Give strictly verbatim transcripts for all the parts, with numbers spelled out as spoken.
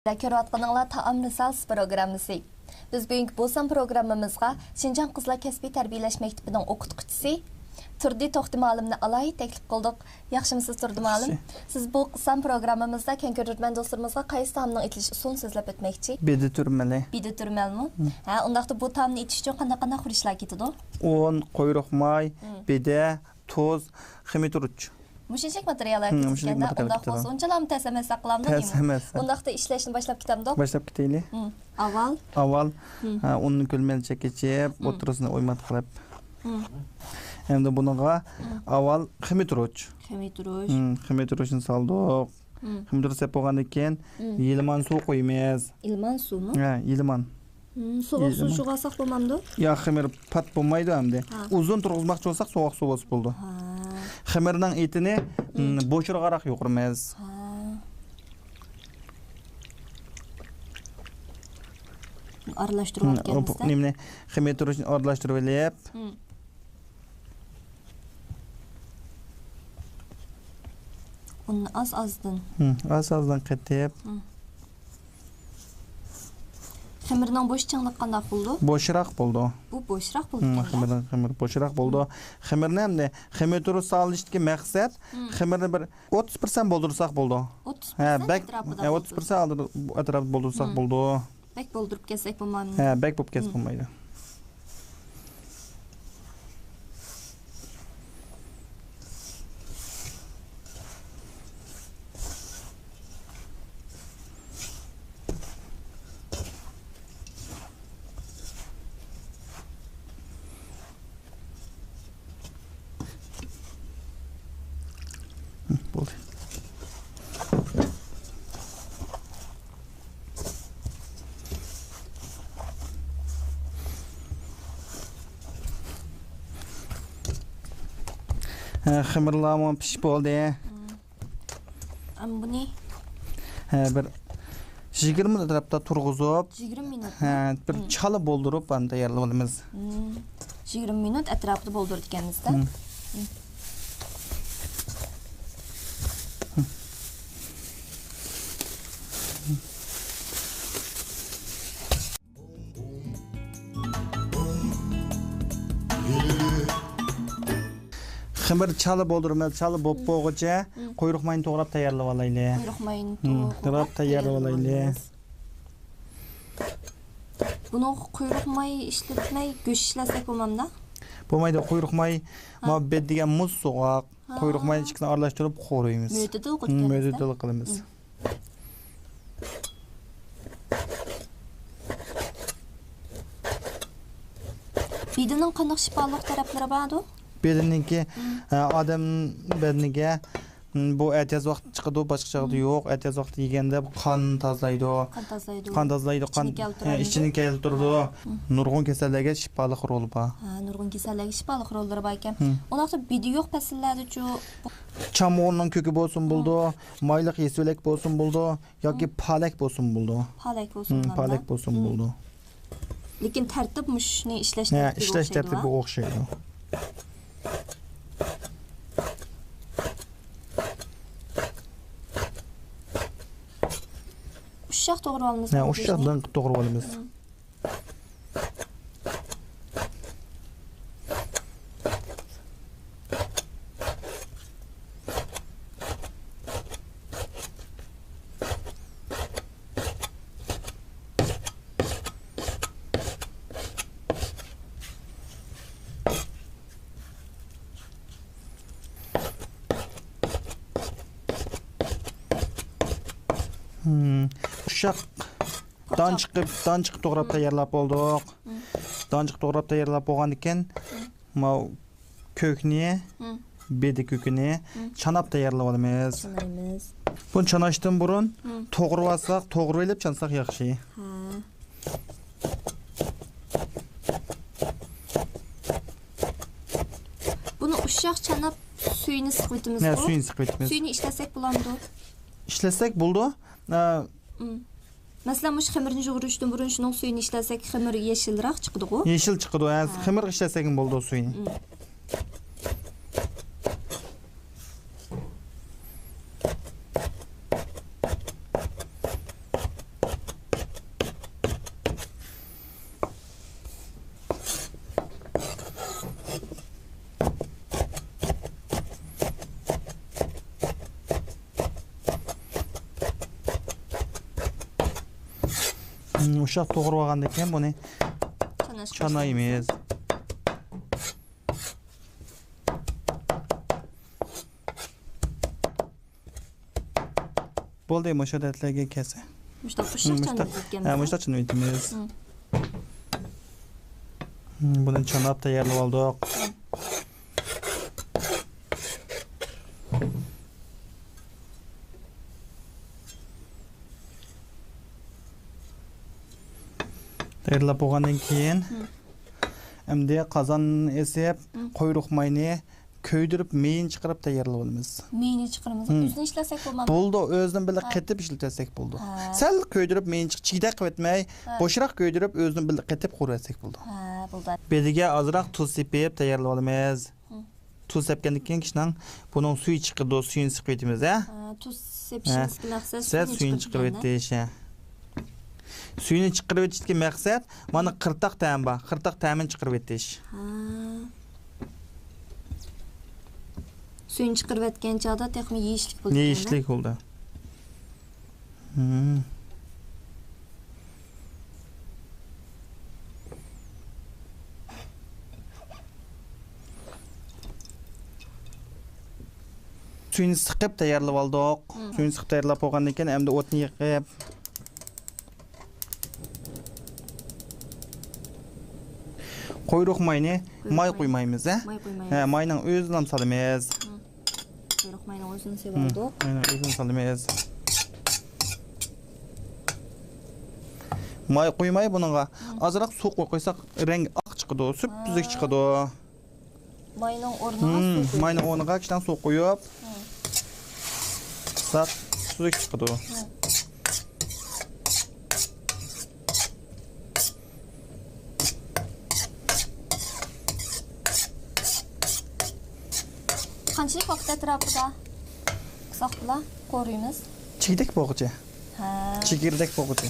سىلەر كۆرۈۋاتقىنىڭلار تائام رىسالىسى پروگراممىسى. بىز بۈگۈنكى بۇ سان پروگراممىمىزغا شىنجاڭ قىزلار كەسپىي تەربىيەلەش مەكتىپىنىڭ ئوقۇتقۇچىسى تۇردى توختى مۇئەللىمنى ئالاھىدە تەكلىپ قىلدۇق. ياخشىمۇسىز، تۇردى مۇئەللىم؟ ياخشى. سىز بۇ سان پروگراممىمىزدا كەڭ كۆرۈرمەن دوستلىرىمىزغا قايسى تائامنىڭ ئېتىلىش ئۇسۇلىنى سۆزلەپ ئۆتمەكچى؟ بېدە تۈرمىلى. بېدە تۈرمەلمۇ؟ ھە، ئۇنداقتا بۇ تائامنى ئېتىش ئۈچۈن قانداق، قانداق خىل ئىشلار كېتىدۇ؟ ئۇن، قۇيرۇق ماي، بېدە، تۇز، خىمىيەتۈرۈچ. مۇشۇنچىلىك ماتېرىياللار كېتىدىكەن-دە، ئۇنداق بولسا ئۇنچىلامۇ تەس ئەمەس، ساقلامدۇ؟ تەس ئەمەس. ئۇنداقتا ئىشلەشنى باشلاپ كېتەمدۇق؟ باشلاپ كېتەيلى. ئاۋۋال. ئاۋۋال، ھە، ئۇننى كۆلمەلچەك ئېچىپ، ئوتتۇرىسىنى ئويمات قىلىپ. ئەمدى بۇنىڭغا ئاۋۋال خىمىيەتۈرۈچ. خىمىيەتۈرۈچ. خىمىيەتۈرۈچنى سالدۇق. خىمىيەتۈرۈچ سېلىپ بولغاندىن كېيىن، يىلمان سۇ قۇيىمىز. يىلمان سۇمۇ؟ ھە، يىلمان. سۇغا سۇ شۇغالساق بولمامدۇ؟ ياق، خېمىر پات بولمايدۇ ئەمدى. ئۇزۇن تۇرغۇزماقچى بولساق، سوغۇق سۇ بولسا بولىدۇ. خېمىرنىڭ ئېتىنى، م، بوشىراقراق يۇقۇرىمىز. ئارىلاشتۇرۇۋاتقىنىمىزدا. نېمىنى، خېمىر تۇرۇشنى ئارىلاشتۇرۇۋېلىپ. ئۇنى ئاز-ئازدىن. ئاز-ئازدىن قېتىپ. خېمىرنىڭ بوشچانلىقى قانداق بولىدۇ؟ بوشراق بولىدۇ. بۇ بوشراق بولىدۇ. خېمىرنىڭ خېمىرى بوشراق بولىدۇ. خېمىرنى ئەمدى، خېمىر تۇرۇش سالىشتىكى مەقسەت، خېمىرنى بىر ئوتتۇز پىرسەنت بولدۇرساق بولىدۇ. ئوتتۇز پىرسەنت ئەتراپىدا. ھە، بەك، ئوتتۇز پىرسەنت ئەتراپىدا بولدۇرساق بولىدۇ. بەك بولدۇرۇپ كەتسەك بولمامدۇ؟ ھە، بەك بولۇپ كەتسە بولمايدۇ. بولدى. ھە، خېمىرلارمۇ پىشىپ بولدى. ئەمما بۇنى، ھە، بىر يىگىرمە مىنۇت ئەتراپىدا تۇرغۇزۇپ، يىگىرمە مىنۇت، ھە، بىر چالا بولدۇرۇپ، ئاندىن تەييارلاپ ئالىمىز. يىگىرمە مىنۇت ئەتراپىدا بولدۇرىدىكەنمىز-دە. خېمىر چالا بولدۇرىمىز، چالا بولۇپ بولغۇچە قۇيرۇق ماينى توغراپ تەييارلىۋالايلى. قۇيرۇق ماينى توغراپ تەييارلىۋالايلى. بۇنىڭغا قۇيرۇق ماي ئىشلەتمەي، گۆش ئىشلەتسەك بولمامدا؟ بولمايدۇ، قۇيرۇق ماي، مۇھەببەت دېگەن مۇز سوغۇق. قۇيرۇق ماينى ئىچىگە ئارىلاشتۇرۇپ قورۇيمىز. مۆتىدىل قىلىمىز. بېدىنىڭ قانداق شىپالىق تەرەپلىرى باردۇ؟ بېدىنىڭكى، ئادەم بەدىنىگە، بۇ ئەتىياز ۋاقتى چىقىدۇ، باشقا چاغدا يوق. ئەتىياز ۋاقتى يېگەندە بۇ قان تازىلايدۇ. قان تازىلايدۇ. قان تازىلايدۇ، قان، ئىچىنى كەلتۈرىدۇ. نۇرغۇن كېسەللەرگە شىپالىق رولى بار. ھە، نۇرغۇن كېسەللەرگە شىپالىق روللىرى بار ئىكەن. ئۇنداقتا بېدە يوق پەسىللەردىچۇ؟ چامغۇرنىڭ كۆكى بولسۇن بولىدۇ، مايلىق يېسىۋېلەك بولسۇن بولىدۇ، ياكى پالەك بولسۇن بولىدۇ. پالەك بولسۇن بولىدۇ. لېكىن تەرتىپ مۇشۇنى ئىشلەش تەرتىپىگە ئوخشايدۇ. ئۇششاق توغرىۋالىمىز. ھە، ئۇششاق دىڭ قىلىپ توغرىۋالىمىز. ئۇششاق دانچىقىپ، دانچىقىپ توغراپ تەييارلاپ بولدۇق. دانچىقىپ توغراپ تەييارلاپ بولغاندىكىن، ماۋۇ كۆكنى، بېدە كۆكىنى چاناپ تەييارلاپ ئالىمىز. بۇنى چاناشتىن بۇرۇن توغرىۋالساق، توغرىۋېلىپ چانىساق ياخشى. بۇنى ئۇششاق چاناپ، سۈيىنى سىقىۋېتىمىزغۇ؟ ھە، سۈيىنى سىقىۋېتىمىز. سۈيىنى ئىشلەتسەك بولامدۇ؟ ئىشلەتسەك بولىدۇ. مەسىلەن، مۇشۇ خېمىرنى يۇغۇرۇشتىن بۇرۇن شۇنىڭ سۈيىنى ئىشلەتسەك، خېمىر يېشىلراق چىقىدىغۇ؟ يېشىل چىقىدۇ، ھە. خېمىرغا ئىشلەتسەكمۇ بولىدۇ سۈيىنى. مۇشۇنداق توغرىۋالغاندىن كېيىن بۇنى چانايمىز. بولدى، مۇشۇ دەتلەرگە كەلسە. مۇشۇنداق ئۇششاق چانىلىپ كەتكەن. ھە، مۇشۇنداق چانىۋېتىمىز. بۇنى چاناپ تەييارلىۋالدۇق. تەييارلاپ بولغاندىن كېيىن، ئەمدى قازان ئېسىپ، قۇيرۇق ماينى كۆيدۈرۈپ، مېيىنى چىقىرىپ تەييارلىۋالىمىز. مېيىنى چىقىرىمىز. ئۆزىنى ئىشلەتسەك بولمامدۇ؟ بولىدۇ، ئۆزىنى بىللە قېتىپ ئىشلىتىۋەتسەك بولىدۇ. سەل كۆيدۈرۈپ، مېيىنى چىق-، چىگدەك قىلىۋەتمەي، بوشراق كۆيدۈرۈپ، ئۆزىنى بىللە قېتىپ قۇرۇۋەتسەك بولىدۇ. ھە، بولدى. بېدىگە ئازراق تۇز سېپىپ تەييارلىۋالىمىز. تۇز سەپكەندىن كېيىن كىشىنىڭ بۇنىڭ سۈيى چىقىدۇ، سۈيىنى سىقىۋېتىمىز، ھە؟ ھە، تۇز سېپىشىمىزدىكى مەقسەت سەل سۈيىنى چىقىرىۋېتىش، ھە. سۈيىنى چىقىرىۋېتىشتىكى مەقسەت، مانا قىرتاق تەمى بار، قىرتاق تەمىنى چىقىرىۋېتىش. ھە. سۈيىنى چىقىرىۋەتكەن چاغدا تېخىمۇ يېيىشلىك بولىدۇ. يېيىشلىك بولىدۇ. سۈيىنى سىقىپ تەييارلىۋالدۇق. سۈيىنى سىقىپ تەييارلاپ بولغاندىن كېيىن، ئەمدى ئوتنى يېقىپ، قۇيرۇق ماينى، ماي قۇيمايمىز، ھە؟ ماي قۇيمايمىز. ھە، ماينىڭ ئۆزىنى سالىمىز. قۇيرۇق ماينىڭ ئۆزىنى سېلىۋالدۇق. ماينىڭ ئۆزىنى سالىمىز. ماي قۇيماي بۇنىڭغا ئازراق سۇ قويۇپ قويساق، رەڭگى ئاق چىقىدۇ، سۈپسۈزۈك چىقىدۇ. ماينىڭ ئورنىغا سۇ قويۇپ. ماينىڭ ئورنىغا كىچىككىنە سۇ قويۇپ، ساپ سۈزۈك چىقىدۇ. قانچىلىك ۋاقىت ئەتراپىدا قىلساق بولا، قورۇيمىز؟ چىگدەك بولغۇچە. ھە. چېكىردەك بولغۇچە.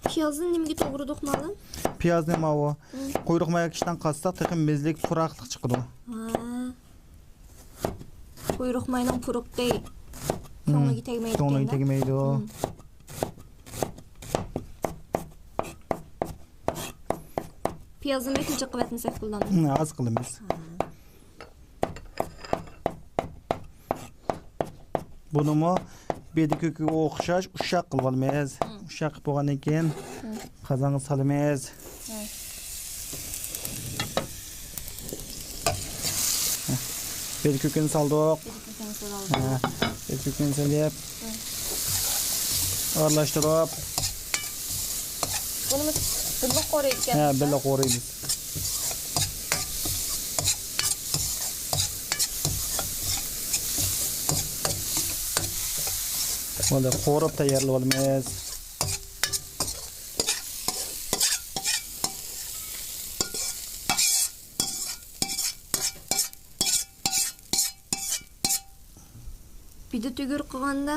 پىيازنى نېمىگە توغرىدۇق، مۇئەللىم؟ پىيازنى ماۋۇ قۇيرۇق مايغا كىشىدىن قاتساق، تېخى مېزىلىك پۇراقلىق چىقىدۇ. ھە. قۇيرۇق ماينىڭ پۇرىقى كۆڭلىگە تەگمەيدىكەن-دە. كۆڭلىگە تەگمەيدۇ. پىيازنى بەكمۇ جىق قىلىۋەتمىسەك بولامدۇ؟ ئاز قىلىمىز. ھە. بۇنىمۇ بېدە كۆكىگە ئوخشاش ئۇششاق قىلىۋالىمىز. ئۇششاق قىلىپ بولغاندىن كېيىن قازانغا سالىمىز. بېدە كۆكىنى سالدۇق. بېدە كۆكىنى سالدۇق. بېدە كۆكىنى سېلىپ، ئارىلاشتۇرۇپ. بۇنىمۇ بىللە قورۇيدىكەن. ھە، بىللە قورۇيمىز. بولدى، قورۇپ تەييارلىۋالىمىز. بېدە تۈگۈر قىلغاندا،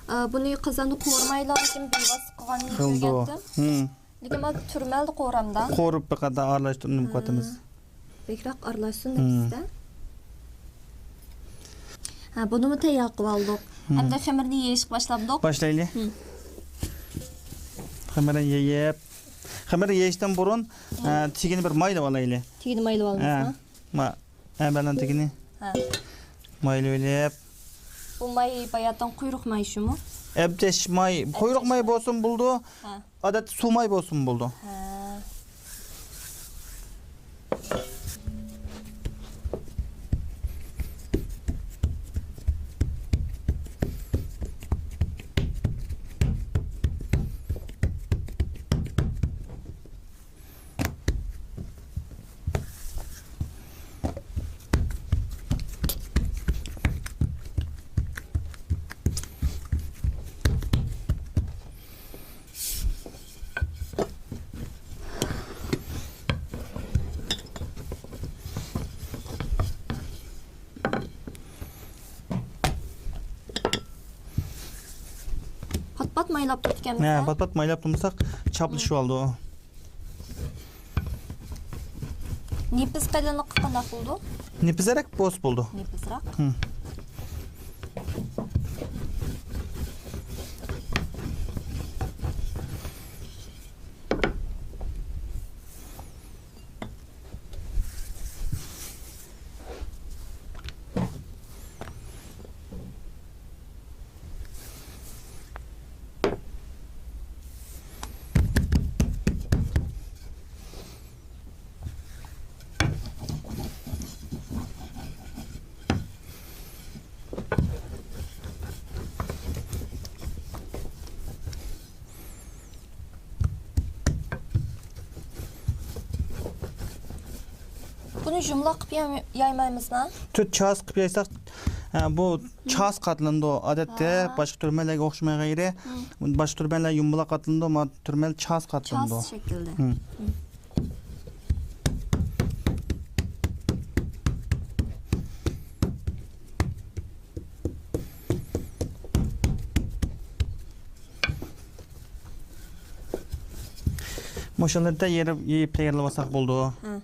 ئا، بۇنى قازاندا قورۇمايلا، لېكىن بىۋاسىتە قىلغاننى كۆرگەنتىم. لېكىن مانا تۈرمەلدە قورامدا. قورۇپ بىر قەدەر ئارىلاشتۇرۇپ نېمە قىلىۋاتىمىز. بەكرەك ئارىلاشسۇن دەپسىز-دە. ھە، بۇنىمۇ تەييار قىلىۋالدۇق. ئەمدى خېمىرنى يېيىشقا باشلامدۇق؟ باشلايلى. خېمىرنى يېيىپ، خېمىرنى يېيىشتىن بۇرۇن، ئە، تېگىنى بىر مايلىۋالايلى. تېگىنى مايلىۋالىمىزمۇ؟ ھە. ما-، ئەمەلنىڭ تېگىنى. ھە. مايلىۋېلىپ. بۇ ماي باياتىن قۇيرۇق ماي شۇمۇ؟ ئەبجەش ماي، قۇيرۇق ماي بولسىمۇ بولىدۇ. ھە. ئادەتتە سۇ ماي بولسىمۇ بولىدۇ. ھە. مايلاپ تۇرىدىكەنمىز، ھە، ھە؟ پات-پات مايلاپ تۇرمىساق، چاپلىشىۋالىدۇ. نېپىز قېلىنلىقى قانداق بولىدۇ؟ نېپىزرەك بولسا بولىدۇ. نېپىزراق. ھىم. بۇنى يۇمىلاق قىلىپ ياي-، يايمايمىزما؟ تۆت چاس قىلىپ يايساق، ھە، بۇ چاس قاتلىنىدۇ. ئادەتتە ھا. باشقا تۈرمەلەرگە ئوخشىماي غەيرى، ھىم. باشقا تۈرمەلەر يۇمىلاق قاتلىنىدۇ، ما تۈرمەل چاس قاتلىنىدۇ. چاس شەكىلدە. ھىم. ھىم. مۇشۇلاردا يېرىپ، يېيىپ تەييارلىۋالساق بولىدۇ. ھە.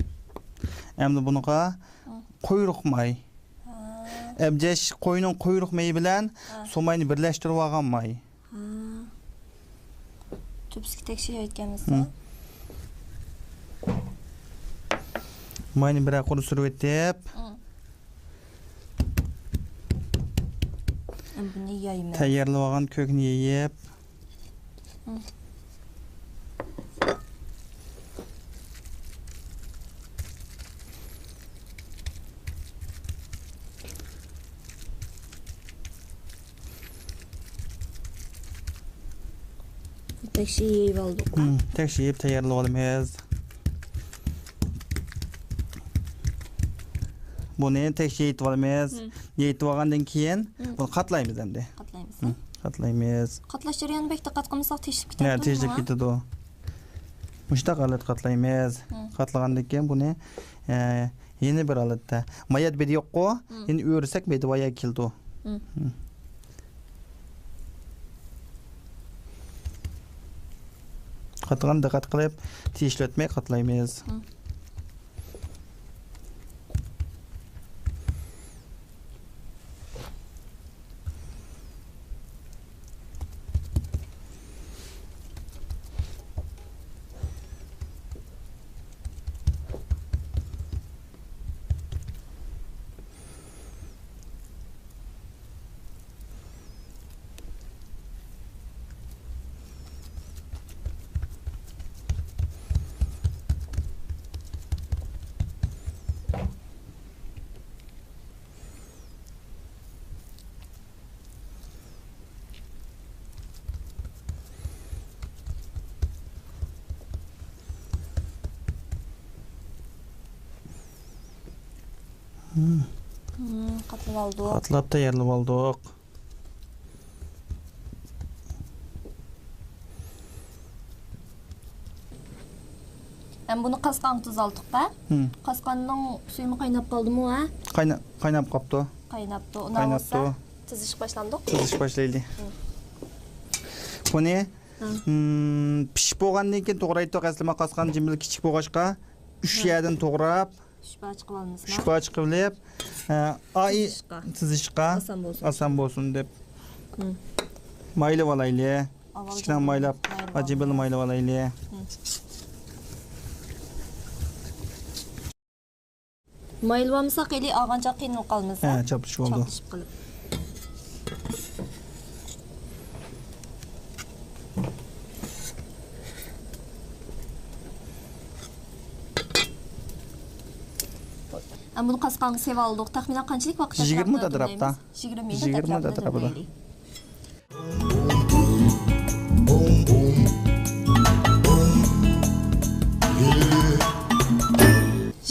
ئەمدى بۇنىڭغا ھە. قۇيرۇق ماي. ھە. ئەبجەش قوينىڭ قۇيرۇق مېيى بىلەن ھە. سۇماينى بىرلەشتۈرۈپ ئالغان ماي. ھە. تۈپۈسكە تەكشى يەيدىكەنمىز. ھە. ماينى بىرەر قۇر سۈرۈۋېتىپ. ھە. بۇنى يايماي. تەييارلىۋالغان كۆكنى يېيىپ. ھە. تەكشى يېيىپ ئالدۇق. ھىم، تەكشى يېيىپ تەييارلىۋالىمىز. بۇنى تەكشى يېيىتىۋالىمىز. ھىم. يېيىتىۋالغاندىن كېيىن ھىم. بۇنى قاتلايمىز ئەمدى. قاتلايمىز. ھىم، قاتلايمىز. قاتلاش جەريانى بەك دىققەت قىلمىساق تېشىپ ھە، كېتەتتىمۇ؟ تېشىپ كېتىدۇ. مۇشۇنداق ھالەت قاتلايمىز. ھىم. قاتلىغاندىن كېيىن بۇنى، ئە، يەنە بىر ھالەتتە. مايات بېدە يوققۇ، ھىم. يەنە ئۆرۈسەك بېدە بايا كېلىدۇ. ھىم. ھىم. قاتلىغان دىققەت قىلىپ، تېشىۋەتمەي قاتلايمىز. ھىم. ھىم، قاتلاپ ئالدۇق. قاتلاپ تەييارلاپ ئالدۇق. ھەم بۇنى قاسقانغا تۇز ئالدۇق-دە. ھىم. قاسقاننىڭ سۈيىمۇ قايناپ قالدىمۇ، ھە؟ قاينا-، قايناپ قاپتۇ. قايناپتۇ. ئۇنداق بولسا قايناپتۇ. تىزىشقا باشلامدۇق؟ تىزىشقا باشلايلى. ھىم. بۇنى، ھىم. ھىم، پىشىپ بولغاندىن كېيىن توغرايتتۇق. ئەسلى ما قاسقان جىمىل كىچىك بولغاچقا، ئۈچ ھىم. يەردىن توغراپ، ئۈچ پارچە قىلىۋالىمىزمۇ؟ ئۈچ پارچە قىلىپ، ئە، ئاي تىزىشقا. تىزىشقا ئاسان بولسۇن. ئاسان بولسۇن دەپ. ھىم. مايلىۋالايلى. ئاۋۋال كىچىككىنە مايلاپ، مايلىۋالايلى. ئاجىبىل مايلىۋالايلى. ھىم. مايلىۋالمىساق، ھېلى ئالغانچە قىينىلىپ قالىمىز، ھە، ھە؟ چاپلىشىپ بولىدۇ. چاپلىشىپ قېلىپ. ئەمما بۇنى قاسقانغا سېلىۋالدۇق. تەخمىنەن قانچىلىك ۋاقىت ئەتراپىدا دەملەيمىز؟ يىگىرمە مىنۇت ئەتراپىدا. يىگىرمە مىنۇت ئەتراپىدا دەملەيلى.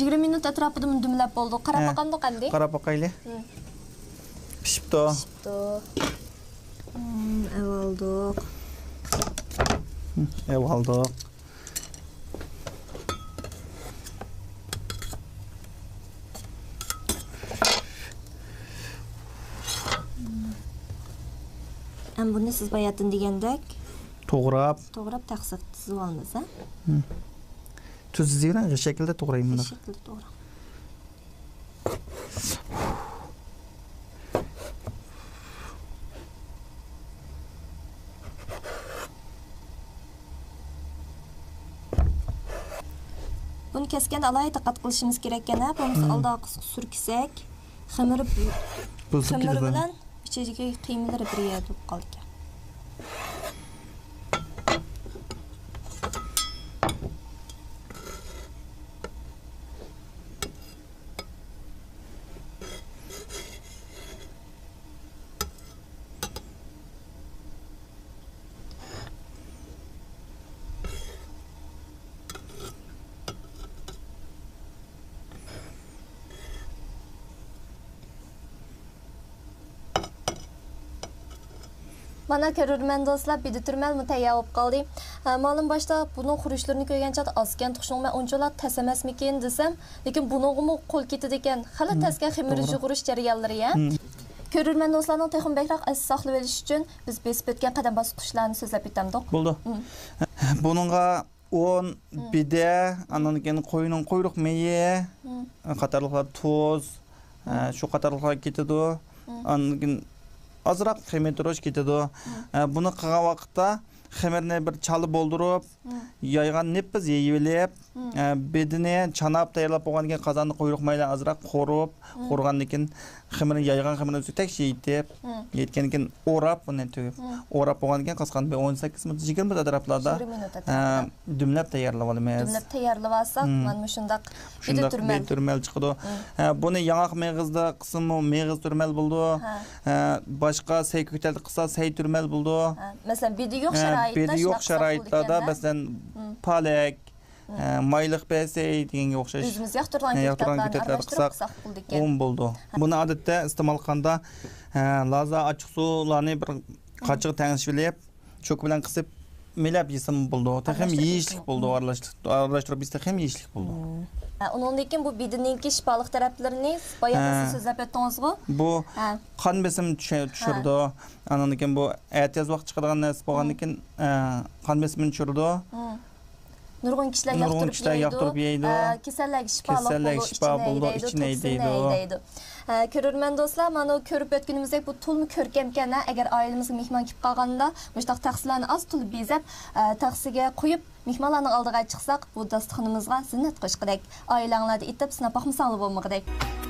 يىگىرمە مىنۇت ئەتراپىدا دۈملەپ بولدۇق. قاراپ باقامدۇق ئەمدى؟ قاراپ باقايلى. پىشىپتۇ. پىشىپتۇ. ئەۋالدۇق. ئەۋالدۇق. ئەمما بۇنى سىز باياتىن دېگەندەك توغراپ. توغراپ تەخسىگە تىزىۋالىمىز، ھە؟ تۈز تىزىۋېلىڭ، شەكىلدە توغرايمەن. شەكىلدە توغراڭ. بۇنى كەسكەندە ئالاھىدە دىققەت قىلىشىمىز كېرەك يەنە، بولمىسا ئالدىغا قىسقا سۈركىسەك، خېمىر، بۇزۇلۇپ خېمىرى كېتىدۇ. بىلەن ئىچىدىكى قىيمىلىرى بىر يەردە بولۇپ قالىدىكەن. مانا، كۆرۈرمەن دوستلار، بېدە تۈرمەلمۇ تەييار بولۇپ قالدى. ھە، مۇئەللىم، باشتا بۇنىڭ خۇرۇچلىرىنى كۆرگەن چاغدا ئازكەن تۇخشىنىڭ، مەن ئۇنچىۋالا تەس ئەمەسمىكىن دېسەم، لېكىن بۇنىڭغىمۇ قول كېتىدىكەن. خېلى تەسكەن خېمىر يۇغۇرۇش جەريانلىرى، ھە. كۆرۈرمەن دوستلارنىڭ تېخىمۇ بەكرەك ئەستە ساقلىۋېلىش ئۈچۈن بىز بېسىپ ئۆتكەن قەدەم باسقۇچلارنى سۆزلەپ ئۆتەمدۇق. بولدى. بۇنىڭغا ئۇن، بىدە، ئاندىن كېيىن قوينىڭ قۇيرۇق مېيى قاتارلىقلار، تۇز، ئە، شۇ قاتارلىقلار كېتىدۇ. ئاندىن كېيىن ئازراق خېمىر تۇرۇش كېتىدۇ. ئە، بۇنى قىلغان ۋاقىتتا خېمىرنى بىر چالا بولدۇرۇپ، يايغان نېپىز يېيىۋېلىپ، ئە، بېدىنى چاناپ تەييارلاپ بولغاندىن كېيىن، قازاندا قۇيرۇق مەيلى ئازراق قورۇپ، قورۇغاندىن كېيىن خېمىرنى، يايغان خېمىرنى تەكشى يېيىتىپ، يېيىتكەندىن كېيىن ئوراپ، بۇنى تۈگۈپ، ئوراپ بولغاندىن كېيىن قىسقاندا بىر ئون سەككىز مىنۇت، يىگىرمە مىنۇت ئەتراپلاردا، يىگىرمە مىنۇت ئەتراپىدا. ئە، دۈملەپ تەييارلىۋالىمىز. دۈملەپ تەييارلىۋالساق، مانا مۇشۇنداق بېدە تۈرمەل. بېدە تۈرمەل چىقىدۇ. ھە، بۇنى ياڭاق مېغىزدا قىلسىمۇ مېغىز تۈرمەل بولىدۇ. ھە، باشقا سەي كۆكتاتتا قىلسا سەي تۈرمەل بولىدۇ. ھە، مەسىلەن، بېدە يوق شارائىتتا، بېدە يوق شارائىتلاردا، مەسىلەن، پالەك، ئە، مايلىق بەسەي دېگەنگە ئوخشاش. ئۆزىمىز ياقتۇرىدىغان كۆكتاتلارنى ئارىلاشتۇرۇپ قىلساق بولىدىكەن. ئۇن بولىدۇ. بۇنى ئادەتتە ئىستېمال قىلغاندا، ئە، لازا ئاچچىقسۇلارنى بىر قاچىغا تەڭشىۋېلىپ، چوكا بىلەن قىسىپ مىلەپ يېسىمۇ بولىدۇ. تېخىمۇ يېيىشلىك بولىدۇ. ئارىلاشتۇرۇپ، ئارىلاشتۇرۇپ يېسە تېخىمۇ يېيىشلىك بولىدۇ. ھە، ئۇنىڭدىن كېيىن بۇ بېدىنىڭكى شىپالىق تەرەپلىرىنى بايا سىز سۆزلەپ ئۆتتىڭىزغۇ. بۇ قان بېسىمنى چۈشە-، چۈشۈرىدۇ. ئاندىن كېيىن بۇ ئەتىياز ۋاقتى چىقىدىغان نەرسە بولغاندىن كېيىن، ئە، قان بېسىمنى چۈشۈرىدۇ. نۇرغۇن كىشىلەر ياقتۇرۇپ يەيدۇ. ئە، كېسەللەرگە شىپالىق بولىدۇ، ئىچىنى ھەيدەيدۇ، توكسىننى ھەيدەيدۇ. ئە، كۆرۈرمەن دوستلار، مانا كۆرۈپ ئۆتكىنىمىزدەك بۇ تولىمۇ كۆركەمكەن، ھە. ئەگەر ئائىلىمىزگە مېھمان كېلىپ قالغاندا مۇشۇنداق تەخسىلەرنى ئاز تولا بېزەپ، ئە، تەخسىگە قويۇپ، مېھمانلارنىڭ ئالدىغا چىقساق، بۇ داستىخىنىمىزغا زىننەت قوشقۇدەك. ئائىلەڭلاردا ئېتىپ سىناپ باقمىساڭلار بولمىغۇدەك.